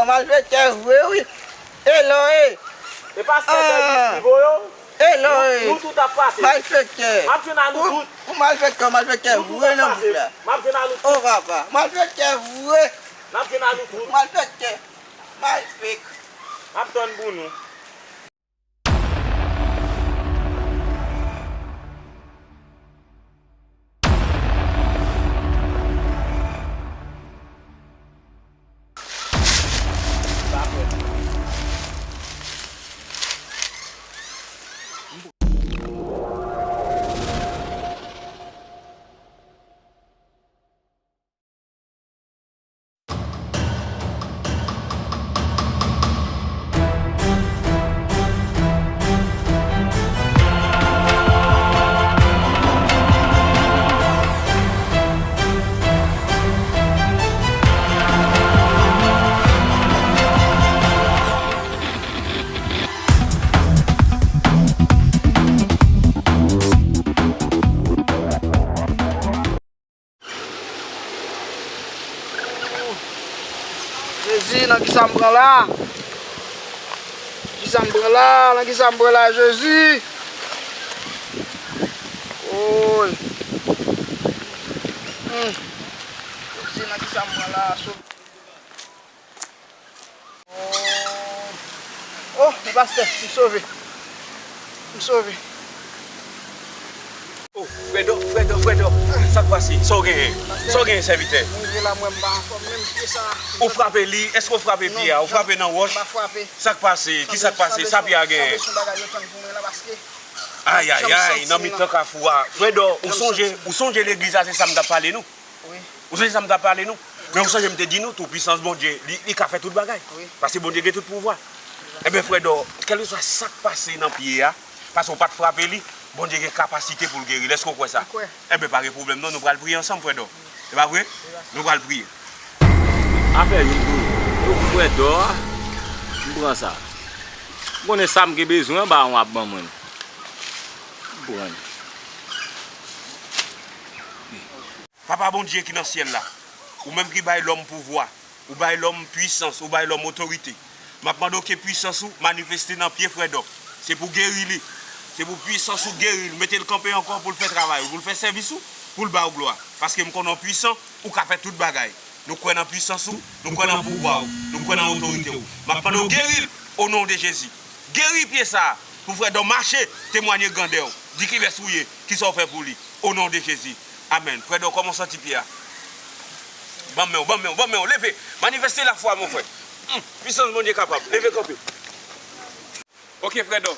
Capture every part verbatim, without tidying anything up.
Malfektè vre wi. E lò e. E pastè Fèbis ki voye w? E lò e. Nou tout ap pase. Malfektè. M ap jwenn a nou tout. Ou malfektè, malfektè vre nan bouk la. M ap jwenn a nou tout. O papa, malfektè vre. M ap jwenn a nou tout. Malfektè. Malfek. M ap tann pou nou. Jezi, nan kisa m pran la? Kisa m pran la? Nan kisa m pran la, Jezi? Woy. Hmm. Jezi, nan kisa m pran la? Sove. Oh, oh, pastè, m sove. M sove. Oh, Frèdo, Frèdo, Frèdo, sa k pase? Sa w genyen? Sa w genyen, sèvitè? Mwen rive la, mwen, m pa anfòm menm, pye sa. Ou frape li? Èske w frape pye a? Ou frape nan wòch? Non, m pa frape. Sa k pase? Ki sa k pase? Sa pye a genyen? Sanble se yon bagay yo tann pou mwen la, paske Ayayay, nan mitan kafou a. Frèdo, ou sonje, ou sonje legliz la, se sa m t ap pale nou? Wi. Ou sonje sa m t ap pale nou? Men ou sonje m te di nou tou, pwisans Bondye, li, li ka fè tout bagay. Wi. Paske Bondye gen tout pouvwa. Ebyen, Frèdo, kèlkeswa sa k pase nan pye a, paske w pa t frape li, Bondye gen kapasite pou l geri l. Èske w kwè sa? M kwè. Ebyen, pa gen pwoblèm non, nou pral priye ansanm, Frèdo. Se pa vre? Nou pral priye. Afè youn pou youn. Yo pou Frèdo a, m pran sa. M konnen sa m gen bezwen an, ba w ap ban mwen. M pran. Papa Bondye ki nan syèl la, ou menm ki bay lòm pouvwa, ou bay lòm pwisans, ou bay lòm otorite. M ap mande w ke pwisans ou manifeste nan pye Frèdo. Se pou geri li. Se pou pwisans ou geri l, mete l kanpe ankò pou l fè travay ou, pou l fè sèvis ou, pou l ba w glwa. Paske m konnen w pwisan, ou ka fè tout bagay. Nou kwè nan pwisans ou, nou kwè nan pouvwa w, nou kwè nan otorite w. M ap mande w geri l, o non de Jezi. Geri pye sa a, pou Frèdo mache, temwanye grandè w. Di kilès ou ye, kisa w fè pou li. O non de Jezi. Amèn. Frèdo, kòman w santi pye a? Ban m men w, ban m men w, ban m men w. Leve. Manifeste lafwa, mon frè. Hmm. Pwisans Bondye kapab. Leve kanpe. Oke, Frèdo.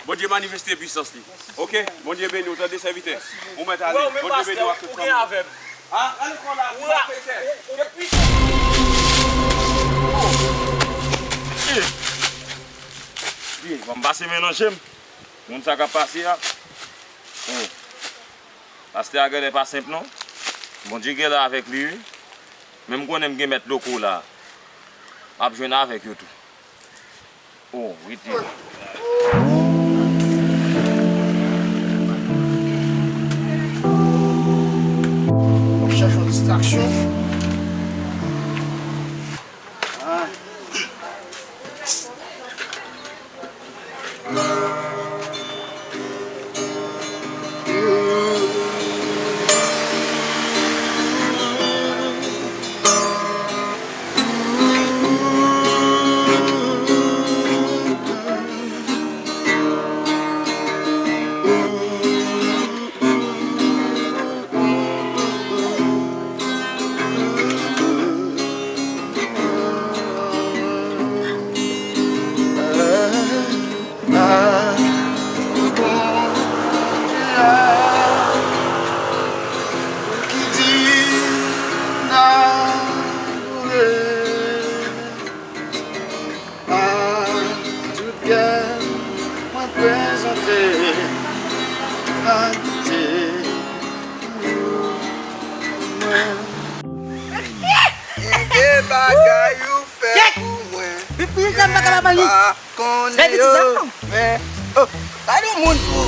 Bondye manifeste pwisans li. Oke? Bondye beni w, tande, sèvitè. Ou mèt ale. Bondye beni w ak tout fanmi w. Ah, ale kò la, ou la. Ye, ban m pase men nan je m. Moun sa k ap pase a. Oh. Pastè a genlè pa senp non. Bondye genlè avèk li wi. Men m konnen m gen mèt loko la. M ap jwenn avèk yo tou. Oh, rete. M ap chèche yon distraksyon. Ah. A tout kè mwen prezante, abite mwen. Gen bagay ou fè pou mwen. Mwen pa konnen yo, men, oh, gade yon moun fou.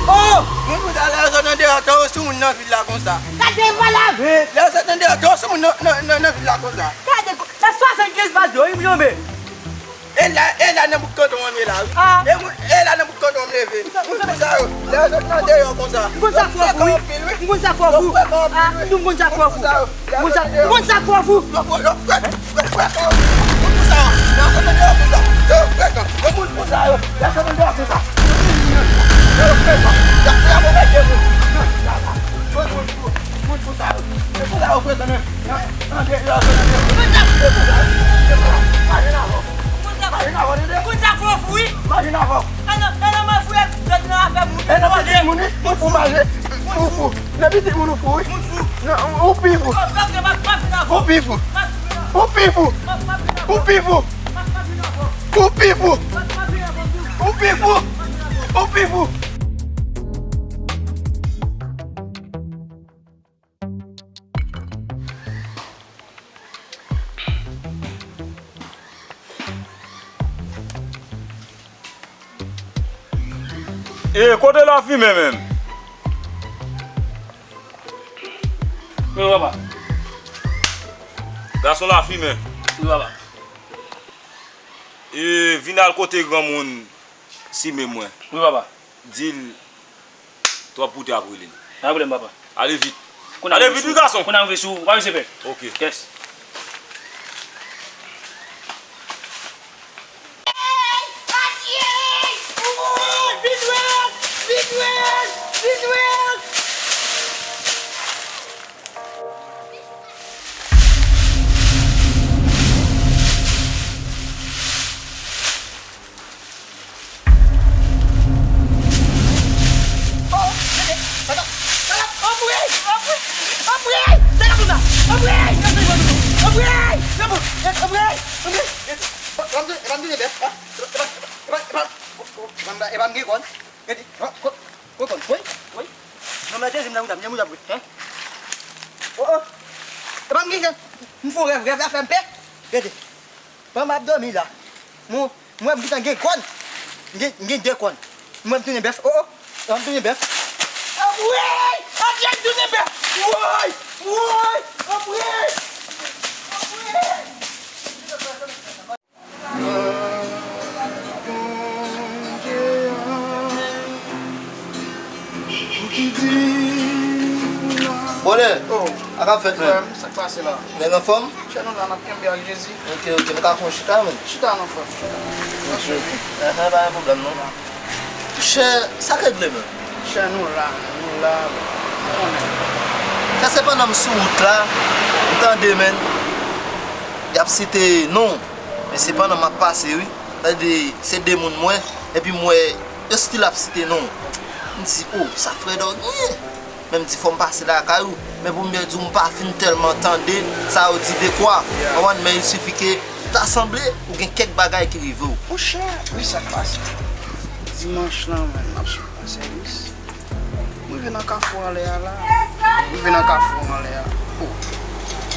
Oh, moun fou sa, lè yo sot andeyò, twò sou moun nan vil la konsa. Gade malave. Lè yo sot andeyò, twò sou moun nan, nan, nan, nan vil la konsa. Gade, Swasannkenz baz yo, wi, m tonbe. E la, e la nan bout kanton an m ye la, wi. E mwen, e la nan bout kanton an m leve. Moun fou sa yo, lè yo sot nan deyò konsa. M konn sa k fè w fou, wi. M konn sa k fè w fou. M konn sa k fè w fou. M konn sa, m konn sa k fè w fou. Yo frekan, yo frekan. Moun fou sa yo, lè yo sot nan deyò konsa. Yo frekan. Yo moun fou sa yo, lè yo sot nan deyò konsa. Yo frekan. Y ap fè move de moun. Moun fou sa yo. Moun fou sa yo frekan menm. E kote lafimen menm? Wi, papa. Gason lafimen. Wi, papa. E vin al kote granmoun Sime mwen. Wi, papa. Di l twòp wout ap rele l. Pa gen pwoblèm, papa. Ale vit. Ale vit, wi, gason. Kounye a m rive sou ou. Pa bezwen pè. Ok. Yes. Epa m gen kòn. Gade, ko-, ko-, ko-, kòm, woy, woy. Nonm nan te di m nan wout la, m gen wout ap woy, hen? O, o. Epa m gen kòn. M fè yon rèv, rèv la fè m pè. Gade. Pandan m ap dòmi la. Mwen, mwen, m gentan gen kòn. M gen, m gen de kòn. Mwen, m tounen bèf. O, o. Mwen, m tounen bèf. Anmwey! Anmwey, m tounen bèf! Woy! Woy! Anmwey! Anmwey! Bonè, oh, sa k ap fèt, menm? Frè m, sa k pase la? Nèg anfòm? Chè, nou la, n ap kenbe ak Jezi. Ok, ok, nou ka fè yon chita, menm? Chita non, frè m, chita. Ok, ok. Enhen, pa gen pwoblèm, non. Chè, sa k regle, menm? Chè, nou la, nou la, ou konnen. Chè, se pandan m sou wout la, m tande, menm, y ap site non. Men se pandan m ap pase, wi. Tande, se de moun m wè, epi m wè yo still ap site non. M di, o, sa Frèdò genyen? Men m di, fò m pase lakay ou. Men pou m byen di w, m pa fin tèlman tande sa yo di de kwa. Ou konprann? Men il suffit que ta sanble ou gen kèk bagay ki rive w. Monchè, wi, sa k pase. Dimanch lan, menm, m ap sot nan sèvis. M rive nan kafou anlè a la. M rive nan kafou anlè a. Oh.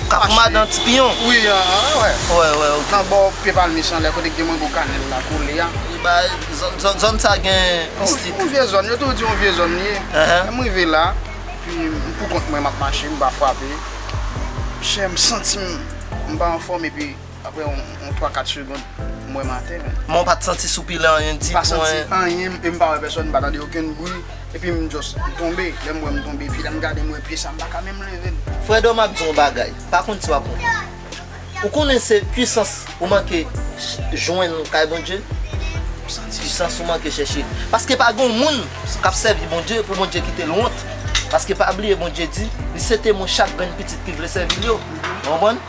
Kafou madan Tipiyon? Wi, a, a, wè. Wè, wè, ok. Nan bò pye palmis anlè kote k gen mango kanèl la kole a. Wi, ba, zòn, zòn, zòn sa gen mistik. Yon vye zòn, yo toujou di yon vye zòn li ye. Enhen. Lè m rive la, epi m poukont mwen, m ap mache, m pa frape. Chè, m santi m, m pa anfòm, epi Apre yon, yon twa kat segonn, m wè m atè, men. Men w pa t santi soupile anyen ditou, en? M pa santi anyen, e m pa wè pèsòn, m pa tande okenn bri, epi m just, m tonbe. Lè m wè m tonbe, epi lè m gade, m wè pye sa, m pa ka menm leve l. Frèdò, m ap di w yon bagay, m pa konn si w ap konnen. Ou konnen se pwisans ou manke ch-, jwenn kay Bondye? Pwisans ou manke chèche. Paske pa gen yon moun k ap sèvi Bondye pou Bondye kite l wont. Paske pa bliye, Bondye di, li se temwen chak grenn pitit ki vle sèvi l yo. Ou konprann?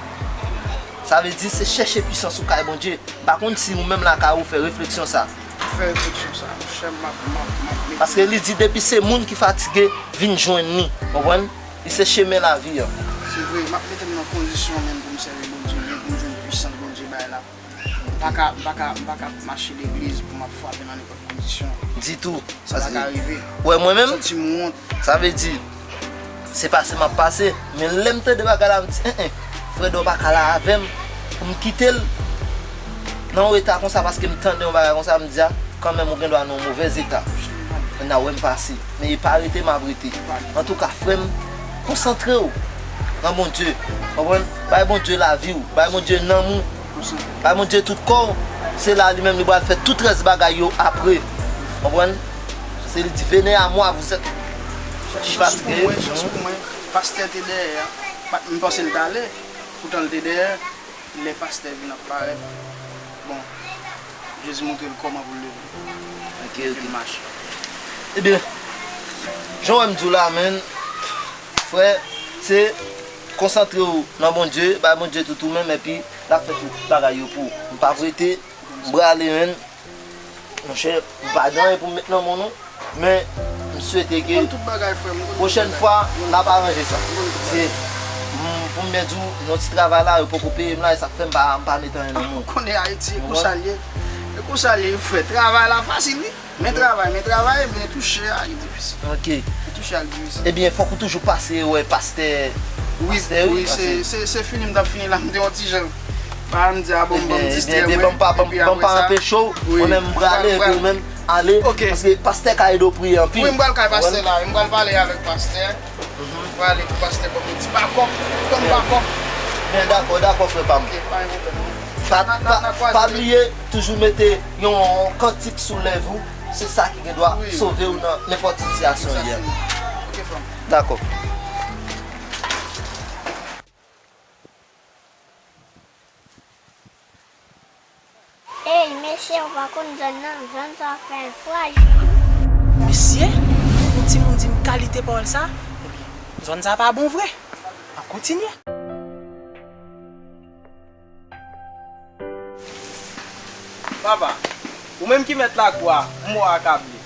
Sa vle di se chèche pwisans ou kay Bondye. M pa konn si ou menm lakay ou fè refleksyon sa. Fè refleksyon sa, monchè, m ap, m ap, m ap mete. Paske li di depi se moun ki fatige, vin jwenn li. Konprann? Li se chemen lavi an. Se vre, m ap mete m nan kondisyon menm pou m sèvi Bondye byen, pou m jwenn pwisans Bondye bay la. M pa ka, m pa ka, m pa ka mache legliz pou m ap frape nan nenpòt kondisyon. Ditou. Sa pa ka rive. Ou wè mwen menm? Santi m wont. Sa vle di, se pase m ap pase. Men lè m tande bagay la, m di, en, en, Frèdò pa ka la avè m pou m kite l nan yon eta konsa, paske m tande yon bagay konsa, m di, a, kanmenm ou gen dwa nan yon movèz eta. Men n a wè m pase. Men e pa rete m ap rete. Antouka, frè m, konsantre w. nan Bondye. Konprann? Bay Bondye lavi w, bay Bondye nanm ou, bay Bondye tout kò w. Se la li menm li pral fè tout rès bagay yo apre. Konprann? Se li di, venez à moi, vous êtes qui fatigué. Chans pou mwen, chans pou mwen, pastè te dèyè a. Pa- M panse l t ale, poutan l te dèyè. Lè pastè vin ap parèt, bon, Jezi montre l kòman pou l leve. Ok, ok. Vin mache. Ebyen, jan w wè m di w la, menn, frè, se konsantre w nan Bondye, bay Bondye tout ou menm, epi l ap fè tout bagay yo pou ou. M p ap rete, m prale, menn. Monchè, m pa gen anyen pou m met nan men w, non. Men, m swete ke pwochèn fwa, n ap aranje sa. Se, m, pou m byen di w, yon ti travay la, yo poko peye m la, e sa k fè m pa, m pa met anyen nan men w. Ou konnen Ayiti, e konsa l ye. E konsa l ye, frè. Travay la fasil, wi. Men travay, men travay, men touche a, li difisil. Ok. Men touche a, li difisil. Ebyen, fòk ou toujou pase wè pastè. Wi, wi, se, se, se fini, m t ap fini la, m te yon ti jan. Pa m di, a bon, m ban m distrè mwen, epi apre sa, wi, mwen menm m prale, epi ou menm ale, paske pastè ka ede w priye anpil. Wi, m pral kay pastè la, m pral pale avèk pastè. M prale pou pastè ban m yon ti bakòp, ban m bakòp. Byen, dakò, dakò, frè pa m. Ok, pa gen pwoblèm, non. Pa, pa, pa bliye toujou mete yon kantik sou lèv ou, se sa ki gen dwa sove w nan nenpòt sitiyasyon w ye a. Dakò. Ey, mesye, ou pa konn zòn nan? Zòn sa fè fwa, wi. Mesye, yon timoun di m kalite pawòl sa? Ebyen, zòn sa pa bon vre. M ap kontinye. Papa, ou menm ki mèt lakou a, m wè w akable.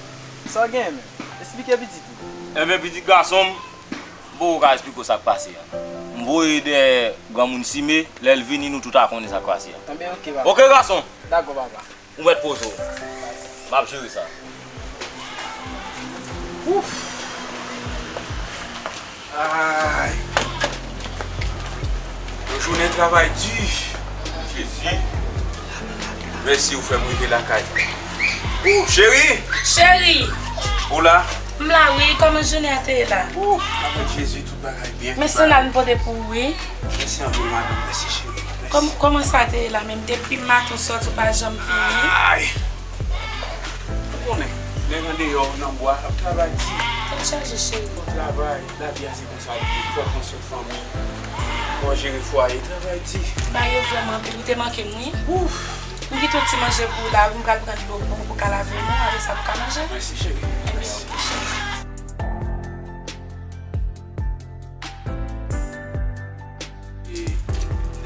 Sa w genyen menm? Esplike pitit ou. Enben, pitit gason m, m poko ka esplike w sa k pase a. M voye dèyè granmoun Sime, lè l vini, nou tout a konnen sa k pase a. Enben, oke, papa. Oke, gason? Dakò, papa. Ou mèt poze w. M ap jere sa. Ouf! Ay! Yon jounen travay di. Jezi. Mèsi ou fè m rive lakay. Ou, cheri! Cheri! Ou la? M la wi, kòman jounen an te ye la? Ou, avèk Jezi tout bagay byen. Men sandal m pote pou ou wi. Mèsi anpil madanm, mèsi cheri. Mèsi. Kòm-, kòman sa te ye la menm? Depi maten w sòti ou pa janm vini. Ay! Ou konnen, nèg andeyò nan bwa ap travay di. Tèt chaje cheri. Fò travay, lavi a se konsa li ye, fò w pran swen fanmi, fò w jere fwaye, travay di. Bagay yo vrèman anpil, ou te manke m wi. Ouf! M kite yon ti manje pou ou la wi, m pral pran dlo pou ou, pou w ka lave men w, apre sa pou w ka manje. Mèsi cheri. Ebyen, oke cheri. E,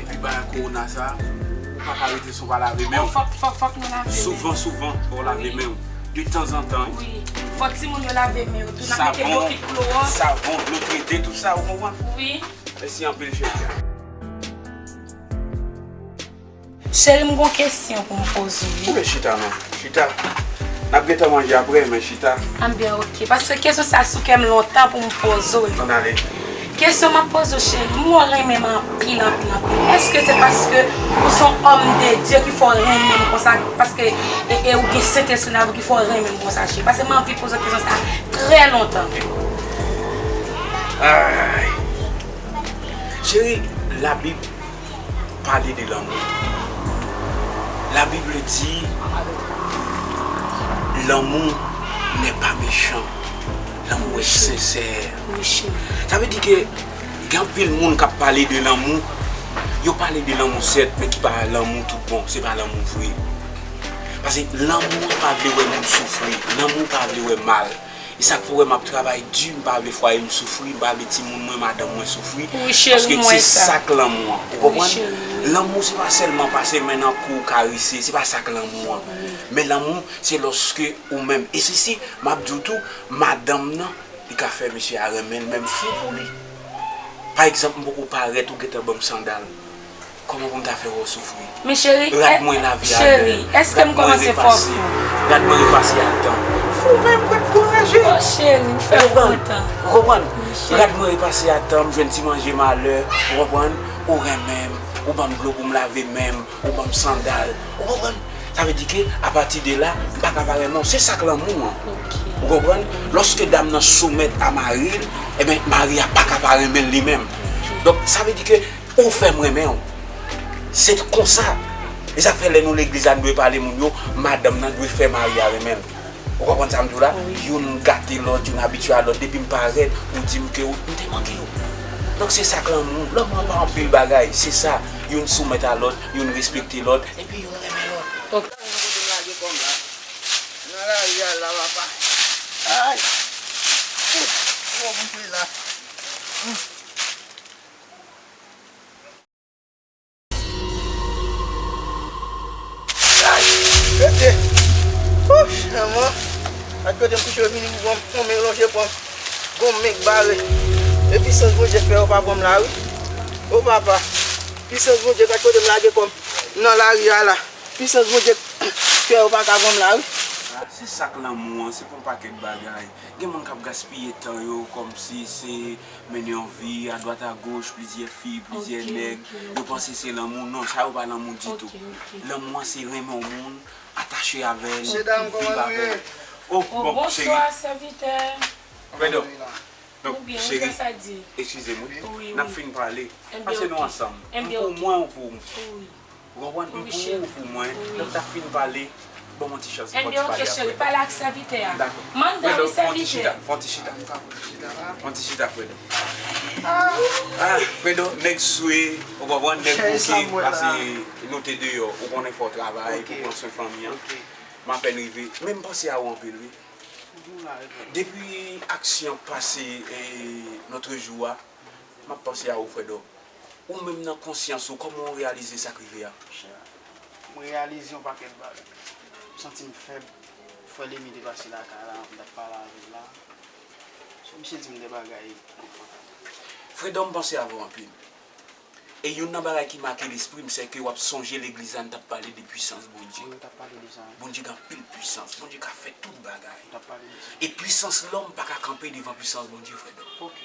epi bagay kowona sa, ou pa ka rete san w pa lave men w. Fòk, fòk, fòk nou lave men. Souvan, souvan, fò w lave men w. De tanzantan, wi. Wi. Fò timoun yo lave men yo tou. N ap mete bokit klowòks. Savon, dlo trete, tout sa, ou konprann? Wi. Mèsi anpil, cheri. Cheri, m gon kesyon pou m poze w, wi. Oubyen chita non, chita. N ap gentan manje apre, men chita. Anben, oke. Paske kesyon sa sou kè m lontan pou m poze w li. Ann ale. Kesyon m ap poze w, cheri, m wè w renmen m anpil, anpil, anpil. Èske se paske ou se yon òm de Dye ki fè w renmen m konsa? Paske, e, e ou gen Sentespri nan vi w ki fè w renmen m konsa, cheri? Paske m anvi poze w kesyon sa trè lontan. Ay. Cheri, Labib pale de lanmou. La Bible dit, l'amour n'est pas méchant. L'amour est sincère. Wi, cheri. Sa vle di ke gen anpil moun k ap pale de lanmou, yo pale de lanmou sèt, men ki pa lanmou tout bon, se pa lanmou vre. Paske lanmou an pa vle wè moun soufri, lanmou pa vle wè mal. E sa k fè w wè m ap travay di, m pa vle fwaye m soufri, m pa vle timoun mwen, madanm mwen soufri. Wi, cheri, m wè sa. Paske se sa k lanmou an. Ou konprann? Wi, cheri, wi. Lanmou se pa sèlman pase men nan kou, karese, se pa sa k lanmou an. Wi. Men lanmou, se lòske ou menm. E sesi, m ap di w tou, madanm nan, li ka fè mesye a renmen l, menm fou pou li. Pa egzanp, m poko parèt, ou gentan ban m sandal. Kòman pou m ta fè wè w soufri? Men cheri, rad mwen lave a lè. Cheri, èske m kòmanse fè w fou? Rad mwen repase a tan. Fou menm, pran kouraj wi. Oh cheri, ou fè m kontan. Ou konprann? Wi, cheri. Rad mwen repase a tan, m jwenn ti manje m a lè, ou konprann? Ou renmen m, ou ban m dlo pou m lave men m, ou ban m sandal, ou konprann? Sa vle di ke, apati de la, m pa ka pa renmen w. Se sa k lanmou an. Ok. Ou konprann? Lòske dam nan soumèt a mari l, ebyen, mari a pa ka pa renmen l li menm. Ok. Donk, sa vle di ke ou fè m renmen w. Se konsa. E sa k fè lè nou legliz la, nou dwe pale moun yo, madanm nan dwe fè mari a renmen l. Ou konprann sa m di w la? Wi. Youn gate lòt, youn abitye a lòt. Depi m parèt, ou di m ke ou, m te manke w. Donk, se sa k lanmou. Lanmou an pa anpil bagay. Se sa. Youn soumèt a lòt, youn respekte lòt, epi youn renmen lòt. Ok. Nan kote m lage kò m la. Nan lari a la, papa. Ay! Ouf! Twò bouke la. Ay! Rete! Ouf! Manman! Ak kote m kouche yo vini pou pran m, yon men lonje pran m. Gon men k bare. E pisans Bondye fè yo pa pran m la, wi. O papa! Pisans Bondye, gad kote m lage kò m nan lari a la. Pisans Bondye fè yo pa ka pran m la, wi. Se sa k lanmou an, se pa yon pakèt bagay. Gen moun k ap gaspiye tan yo kòmsi se mennen yon vi adwat agoch, plizyè fi, plizyè nèg. Yo panse se lanmou. Non, sa yo pa lanmou ditou. Lanmou an se renmen yon moun, atache avè l, viv avè l. Oh, bon, cheri. Bonswa, sèvitè. Fredo. Donk, cheri, eskize m, wi. N ap fin pale. Paske nou ansanm. M pou mwen, ou pou ou. Ou konprann? M pou ou, ou pou mwen. Donk, n ap fin pale. Ban m yon ti chans pou m ti pale avè w. Pale ak sèvitè a. Dakò. Fredo, fè yon ti chita, fè yon ti chita. Fè yon ti chita, Fredo. Ah, Fredo, nèg swe, ou konprann, nèg bouke, paske nou te deyò. Ou konnen fò w travay pou pran swen fanmi an. M apèn rive. Men m panse a ou anpil, wi. Depi aksyon pase, eh, lòt jou a, m ap panse a ou, Fredo. Ou menm nan konsyans ou, kòman w reyalize sa k rive a? Monchè, m reyalize yon pakèt bagay. M santi m fèb. Frè Lemi te pase lakay la, m t ap pale avè l la. So, misye di m de bagay. Fredo, m panse avè w anpil. E youn nan bagay ki make lespri m, se ke w ap sonje legliz la, n t ap pale de pwisans Bondye. Wi, nou t ap pale de sa, wi. Bondye gen anpil pwisans. Bondye ka fè tout bagay. Nou t ap pale de sa. E pwisans lòm pa ka kanpe devan pwisans Bondye, Fredo. Ok.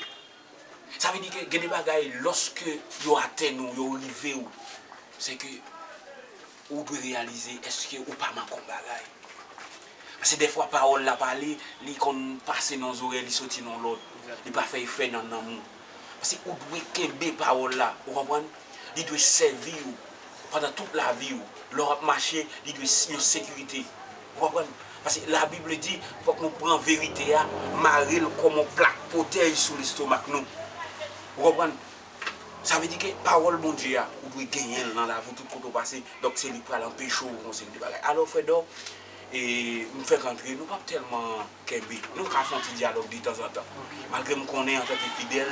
Sa vle di ke gen de bagay, lòske yo atenn ou, yo rive w, se ke ou dwe reyalize èske ou pa manke yon bagay. Paske dèfwa pawòl la pale, li konn pase nan zorèy, li soti nan lòt. Li pa fè efè nan nanm ou. Paske ou dwe kenbe pawòl la, ou konprann? Li dwe sèvi w pandan tout lavi w. Lè w ap mache, li dwe s- yon sekirite. Ou konprann? Paske Labib di, fòk nou pran verite a, mare l kòm yon plak pwotèj sou lestomak nou. Ou konprann? Sa vle di ke pawòl Bondye a, ou dwe genyen l nan lavi w tout kote w pase. Donk, se li k pral anpeche w yon seri de bagay. Alò, Fredo, e, m fèk antre, nou p ap tèlman kenbe. Nou ka fè yon ti dyalòg detanzantan. Malgre m konnen, antanke fidèl,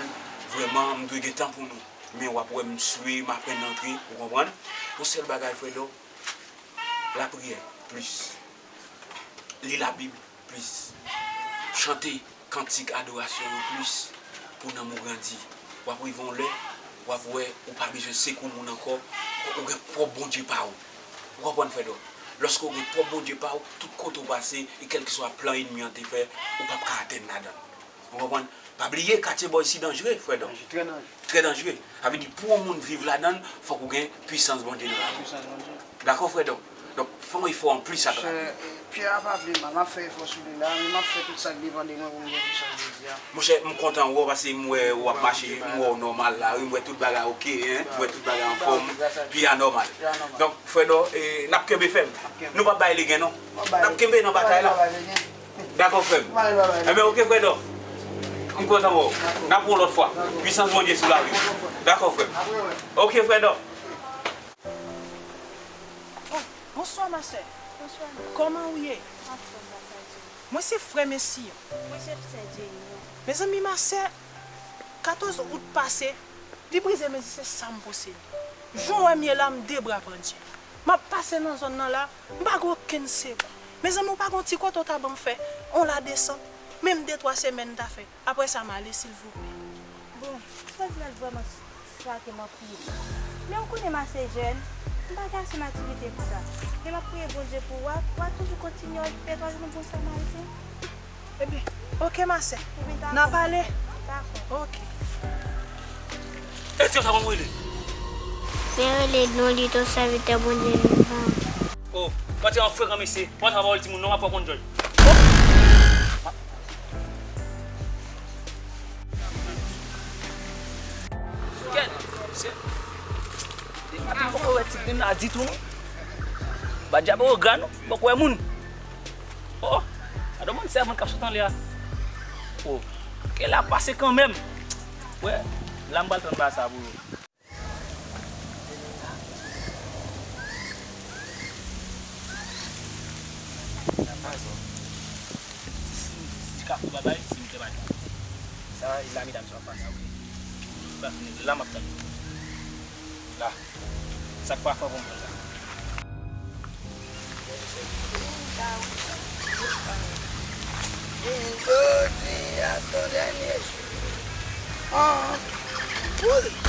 vrèman, m dwe gen tan pou nou. Men w ap wè m swe, m apèn antre, ou konprann? Yon sèl bagay, Fredo, lapriyè, plis. Li Labib, plis. Chante kantik adorasyon yo plis pou nanm ou grandi. W ap rive yon lè, w ap wè ou pa bezwen sekou moun ankò, ou gen pwòp Bondye pa w. Ou konprann, Fredo? Lòske w gen pwòp Bondye pa w, tout kote w pase, e kèlkeswa plan ènmi an te fè, ou p ap ka atenn ladan l. Ou konprann? Pa bliye, katye bò isi danjere, Fredo. Danjere, trè danjere. Trè danjere. Sa vle di, pou yon moun viv ladan l, fòk ou gen pwisans Bondye nan lavi w. Pwisans Bondye. Dakò, Fredo? Donk, fè yon efò anplis ak lavi w. Monchè, pyè a pa vle mal, m ap fè efò sou li la, men m ap fè tout sa k depann de mwen pou m gen pwisans jodi a. Monchè, m kontan wè w, paske m wè w ap mache, m wè w nòmal la, wi, m wè tout bagay oke, en, m wè tout bagay anfòm, pyè a nòmal. Donk, Fredo, e, n ap kenbe fèm. Nou p ap bay legen, non. N ap kenbe nan batay la. Dakò, frè m. Enben, oke, frè Dò. M kontan wè w. N ap wè w lòt fwa. Pwisans Bondye sou lavi w. Dakò, frè m. Oke, frè Dò. Oh, bonswa, ma sè. Bonswa. Kòman ou ye? Anfòm, gras a Dye. Mwen se frè Mesi an. Mwen se sè Jenny an. Mezanmi, ma sè, katòz out pase, li brize m di se sa m posede. Jan w wè m ye la, m de bra pandye. M ap pase nan zòn nan la, m pa gen okenn sekou. Mezanmi, ou pa gen yon ti kote w ta ban m fè yon ladesant? Menm de twa semèn ta fè. Apre sa, m ale, silvouplè. Bon, sa w di la vrèman frape m anpil. Men ou konnen m ase jèn, m pa gen ase matirite pou sa. Men m ap priye Bondye pou ou, w a, w a toujou kontinye okipe twa, jwenn yon bon Samariten. Ebyen, oke, ma sè. N a pale. Dakò. Oke. Èske sa konn rele? Men rele non li, ton sèvitè Bondye vivan. Oh, pati an frekan, mesye. Pran sa pawòl timoun, non, m ap fè w konn jòj. Oh! Kè, A ditou non. Ba djab oga non, poko wè moun. Oh, oh. Gade moun sèvant k ap sot anlè a. Oh, ke la pase kanmenm. Wè, la m pral tann ba sa pou yo. Si, si, si Kafou pa bay, si m te bay. Sa, e la medam sa ap pase, ok. Sa fini, la m ap tann. La. Sa k pa fè pou m pran sa. Jodi a se yon dènye jou. Ah. Wouyy.